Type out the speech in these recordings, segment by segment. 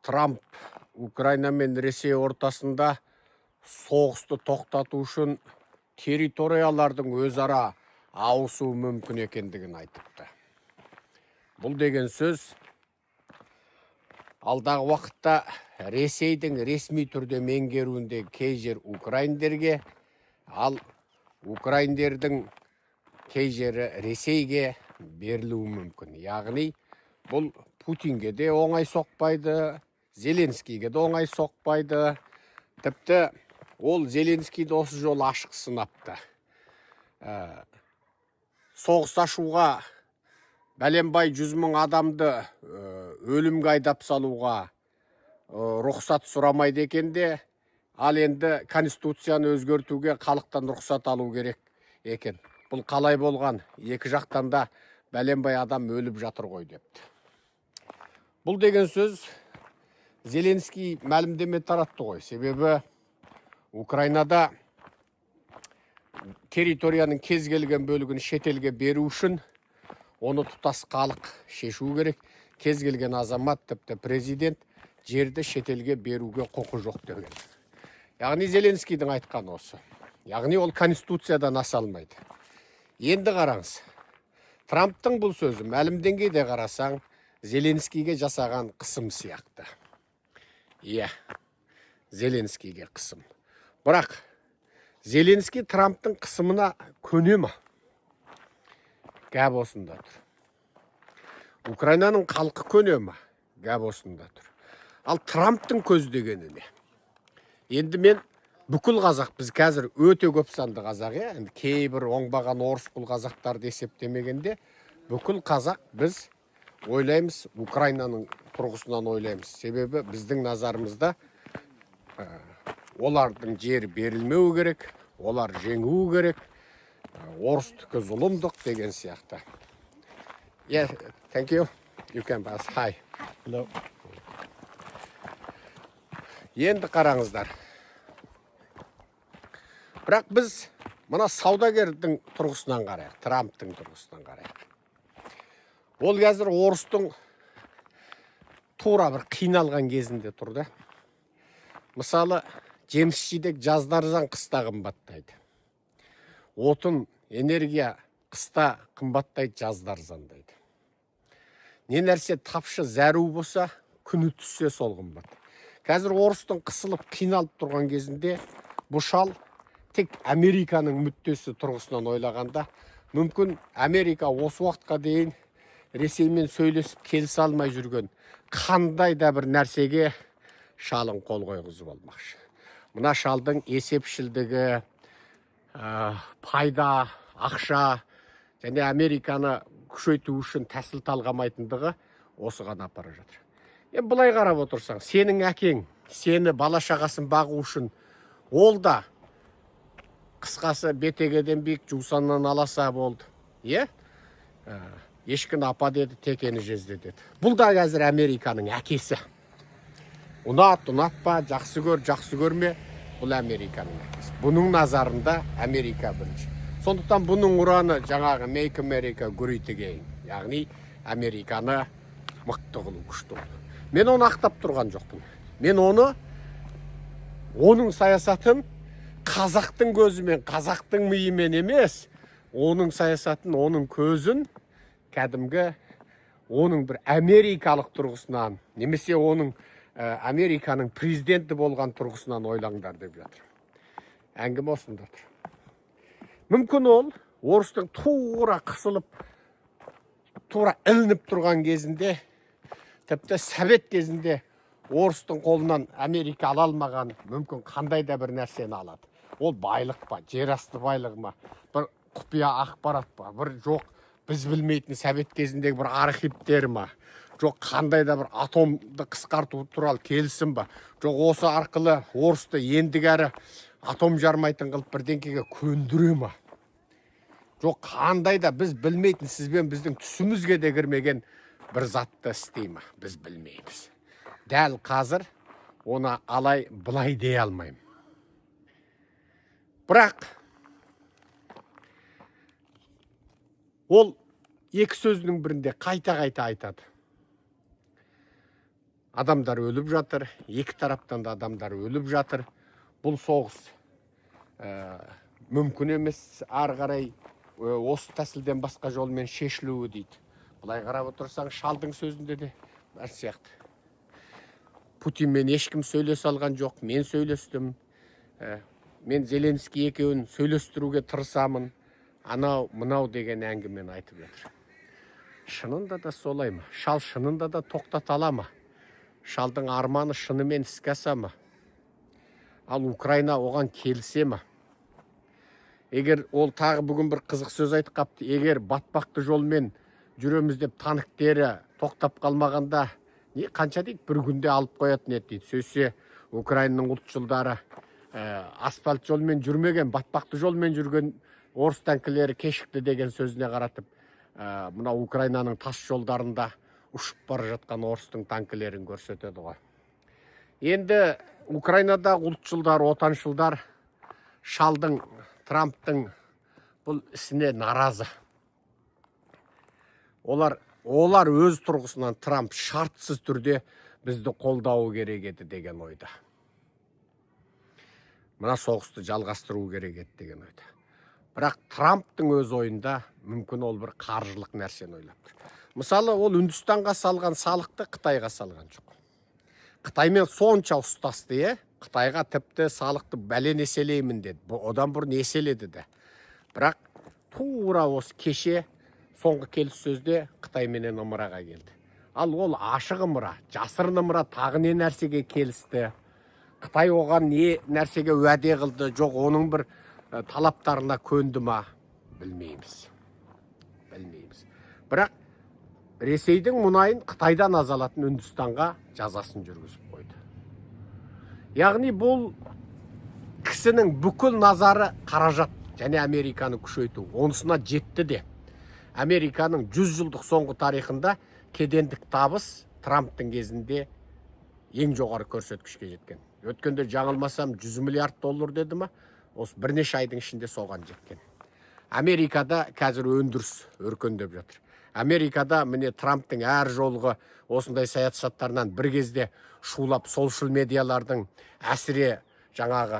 Трамп Украина мен Ресей ортасында соғысты тоқтату үшін территориялардың өзара ауысуы мүмкін екендігін айтыпты. Бұл деген сөз, алдағы уақытта Ресейдің ресми түрде меңгеруіндегі кей жер украиндерге, ал украиндердің кей жері Ресейге берілуі мүмкін. Яғни бұл Путинге де оңай соқпайды, Зеленскийге де оңай соқпайды. Тіпті ол Зеленскийді осы жолы ашық сынапты. Соғыс ашуға, бәленбай 100 000 адамды өлімге айдап салуға рұқсат сұрамайды екен де, ал енді конституцияны өзгертуге халықтан рұқсат алу керек екен. Бұл қалай болған, екі жақтан да бәленбай адам өліп жатыр ғой депті. Бұл деген сөз, Зеленский мәлімдеме таратты ғой, себебі Украинада территорияның кез келген бөлігін шетелге беру үшін оны тұтас халық шешу керек. Кез келген азамат, тіпті президент жерді шетелге беруге құқы жоқ деген. Яғни Зеленскийдің айтқаны осы. Яғни ол конституциядан аса алмайды. Енді қараңыз, Трамптың бұл сөзі мәлім деңгейде қарасаң, Зеленскийге жасаған қысым сияқты. Иә, Зеленскийге қысым. Бірақ Зеленский Трамптың қысымына көне ма? Гәп осында тұр. Украинаның халқы көне ма? Гәп осында тұр. Ал Трамптың көздегені не? Енді мен бүкіл қазақ, біз қазір өте көп санды қазақ, иә, енді кейбір оңбаған орыс құл қазақтарды есептемегенде, бүкіл қазақ біз ойлаймыз, Украинаның тұрғысынан ойлаймыз. Себебі біздің назарымызда олардың жері берілмеуі керек, олар жеңуі керек, орыстікі зұлымдық деген сияқты. Yeah, thank you. You can pass. Hi. Hello. Енді қараңыздар. Бірақ біз мына саудагердің тұрғысынан қарайық, Трамптың тұрғысынан қарайық. Ол қазір орыстың тура бір қиналған кезінде тұр да. Мысалы, жеміс жидек жазда арзан, қыста қымбаттайды. Отын, энергия қыста қымбаттайды, жазда арзандайды. Не нәрсе тапшы, зәру болса, күні түссе, сол қымбат. Қазір орыстың қысылып, қиналып тұрған кезінде бұл шал тек Американың мүддесі тұрғысынан ойлағанда, мүмкін, Америка осы уақытқа дейін Ресеймен сөйлесіп келісе алмай жүрген қандай да бір нәрсеге шалын қол қойғызып алмақшы. Мына шалдың есепшілдігі, пайда, ақша және Американы күшейту үшін тәсіл талғамайтындығы осыған апара жатыр. Енді былай қарап отырсаң, сенің әкең сені, бала шағасын бағу үшін ол да, қысқасы, бетегеден биік, жусаннан аласа болды, иә. Ешкіні апа деді, текені жезде деді. Бұл да қазір Американың әкесі. Ұнат, ұнатпа, жақсы көр, жақсы көрме, бұл Американың әкесі. Бұның назарында Америка бірінші. Сондықтан бұның ұраны жаңағы «Make America Great Again», яғни Американы мықты қылу, күшті қылу. Мен оны ақтап тұрған жоқпын. Мен оны, оның саясатын қазақтың көзімен, қазақтың миымен емес, оның саясатын, оның көзін кәдімгі оның бір америкалық тұрғысынан немесе оның Американың президенті болған тұрғысынан ойлаңдар деп жатыр. Әңгіме осында тұр. Мүмкін, ол орыстың тура қысылып, тура ілініп тұрған кезінде, тіпті совет кезінде орыстың қолынан Америка ала алмаған мүмкін қандай да бір нәрсені алады. Ол байлық па, жер асты байлығы ма, бір құпия ақпарат па, бір жоқ біз білмейтін совет кезіндегі бір архивтер ма, жоқ қандай да бір атомды қысқарту туралы келісім ба, жоқ осы арқылы орысты ендігәрі атом жармайтын қылып бірдеңкеге көндіре ма, жоқ қандай да біз білмейтін, сізбен біздің түсімізге де кірмеген бір затты істей ма, біз білмейміз. Дәл қазір оны алай былай дей алмаймын. Бірақ ол екі сөзінің бірінде қайта қайта айтады. Адамдар өліп жатыр, екі тараптан да адамдар өліп жатыр. Бұл соғыс мүмкін емес ары қарай осы тәсілден басқа жолмен шешілуі дейді. Былай қарап отырсаң, шалдың сөзінде де бар сияқты. Путинмен ешкім сөйлесе алған жоқ, мен сөйлестім. Мен Зеленский екеуін сөйлестіруге тырысамын, анау мынау деген әңгімені айтып жатыр. Шынында да солай ма? Шал шынында да тоқтата ала ма? Шалдың арманы шынымен іске аса ма? Ал Украина оған келісе ма? Егер ол тағы бүгін бір қызық сөз айтып қапты: егер батпақты жолмен жүреміз деп танктері тоқтап қалмағанда, не қанша дейді, бір күнде алып қоятын еді дейді. Сөйтсе, Украинаның ұлтшылдары асфальт жолмен жүрмеген, батпақты жолмен жүрген орыс танкілері кешікті деген сөзіне қаратып, мынау Украинаның тас жолдарында ұшып бара жатқан орыстың танкілерін көрсетеді ғой. Енді Украинадағы ұлтшылдар, отаншылдар шалдың, Трамптың бұл ісіне наразы. Олар өз тұрғысынан Трамп шартсыз түрде бізді қолдауы керек еді деген ойда, мына соғысты жалғастыру керек еді деген ойда. Бірақ Трамптың өз ойында мүмкін ол бір қаржылық нәрсені ойлап тұр. Мысалы, ол Үндістанға салған салықты Қытайға салған жоқ. Қытаймен сонша ұстасты, иә, Қытайға тіпті салықты бәлен еселеймін деді. Одан бұрын еселеді де. Бірақ тура осы кеше соңғы келіссөзде Қытайменен ымыраға келді. Ал ол ашық ымыра, жасырын ымыра, тағы не нәрсеге келісті? Қытай оған не нәрсеге уәде қылды, жоқ оның бір талаптарына көнді ма, білмейміз, білмейміз. Бірақ Ресейдің мұнайын Қытайдан аз алатын Үндістанға жазасын жүргізіп қойды. Яғни бұл кісінің бүкіл назары қаражат және Американы күшейту. Онысына жетті де. Американың 100 жылдық соңғы тарихында кедендік табыс Трамптың кезінде ең жоғары көрсеткішке жеткен. Өткенде, жаңылмасам, 100 миллиард доллар деді ма, осы бірнеше айдың ішінде соған жеткен. Америкада қазір өндіріс өркендеп жатыр. Америкада, міне, Трамптың әр жолғы осындай саясаттарынан бір кезде шулап, солшыл медиалардың әсіре жаңағы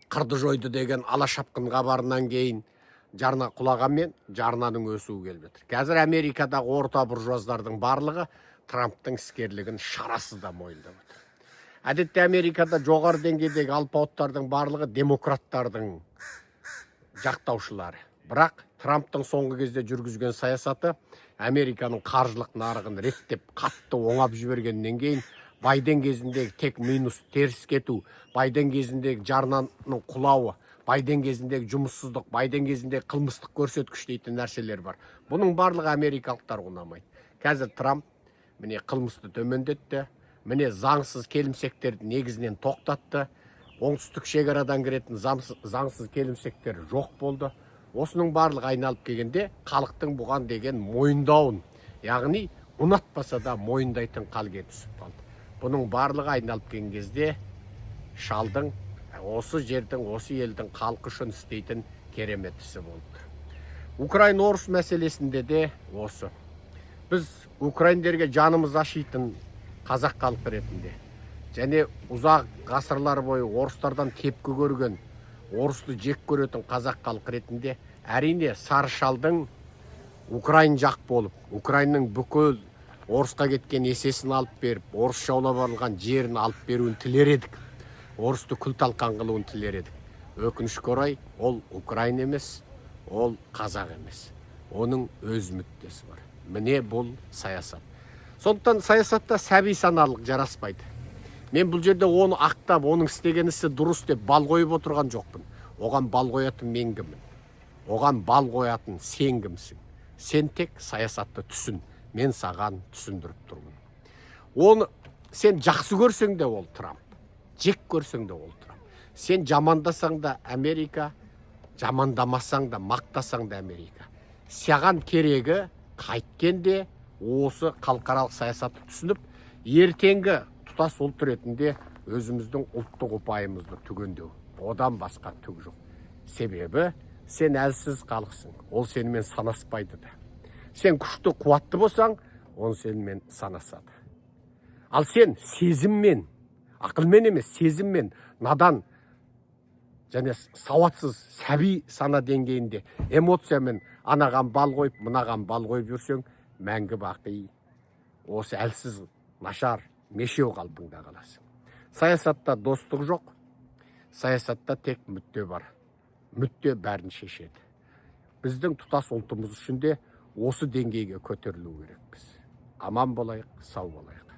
қырды жойды деген ала шапқын хабарынан кейін жарна құлағанмен, жарнаның өсуі келіп жатыр. Қазір Америкадағы орта буржуаздардың барлығы Трамптың іскерлігін шарасыз да мойындап отыр. Әдетте Америкада жоғары деңгейдегі алпауыттардың барлығы демократтардың жақтаушылары. Бірақ Трамптың соңғы кезде жүргізген саясаты Американың қаржылық нарығын реттеп, қатты оңап жібергеннен кейін, Байден кезіндегі тек минус, теріс кету, Байден кезіндегі жарнаның құлауы, Байден кезіндегі жұмыссыздық, Байден кезіндегі қылмыстық көрсеткіш дейтін нәрселер бар. Бұның барлығы америкалықтарға ұнамайды. Қазір Трамп, міне, қылмысты төмендетті, міне, заңсыз келімсектерді негізінен тоқтатты. Оңтүстік шекарадан кіретін заңсыз келімсектер жоқ болды. Осының барлығы айналып келгенде халықтың бұған деген мойындауын, яғни ұнатпаса да мойындайтын халге түсіп қалды. Бұның барлығы айналып келген кезде шалдың осы жердің, осы елдің халқы үшін істейтін керемет ісі болды. Украин орыс мәселесінде де осы. Біз украиндерге жанымыз ашитын қазақ халқы ретінде және ұзақ ғасырлар бойы орыстардан тепкі көрген, орысты жек көретін қазақ халқы ретінде, әрине, сары шалдың украин жақ болып, Украинаның бүкіл орысқа кеткен есесін алып беріп, орыс жаулап алған жерін алып беруін тілер едік, орысты күл талқан қылуын тілер едік. Өкінішке орай, ол украин емес, ол қазақ емес, оның өз мүддесі бар. Міне, бұл саясат. Сондықтан саясатта сәби саналылық жараспайды. Мен бұл жерде оны ақтап, оның істеген ісі дұрыс деп бал қойып отырған жоқпын. Оған бал қоятын мен кіммін? Оған бал қоятын сен кімсің? Сен тек саясатты түсін, мен саған түсіндіріп тұрмын. Оны сен жақсы көрсең де, ол Трамп, жек көрсең де, ол Трамп. Сен жамандасаң да, Америка, жамандамасаң да, мақтасаң да, Америка. Саған керегі қайткенде осы халықаралық саясатты түсініп, ертеңгі тұтас ұлт ретінде өзіміздің ұлттық ұпайымызды түгендеу. Одан басқа түк жоқ. Себебі сен әлсіз халықсың, ол сенімен санаспайды да. Сен күшті, қуатты болсаң, ол сенімен санасады. Ал сен сезіммен, ақылмен емес, сезіммен, надан және сауатсыз сәби сана деңгейінде эмоциямен анаған бал қойып, мынаған бал қойып жүрсең, мәңгі бақи осы әлсіз, нашар мешеу қалпыңда қаласың. Саясатта достық жоқ, саясатта тек мүдде бар. Мүдде бәрін шешеді. Біздің тұтас ұлтымыз үшін де осы деңгейге көтерілу керекпіз. Аман болайық, сау болайық.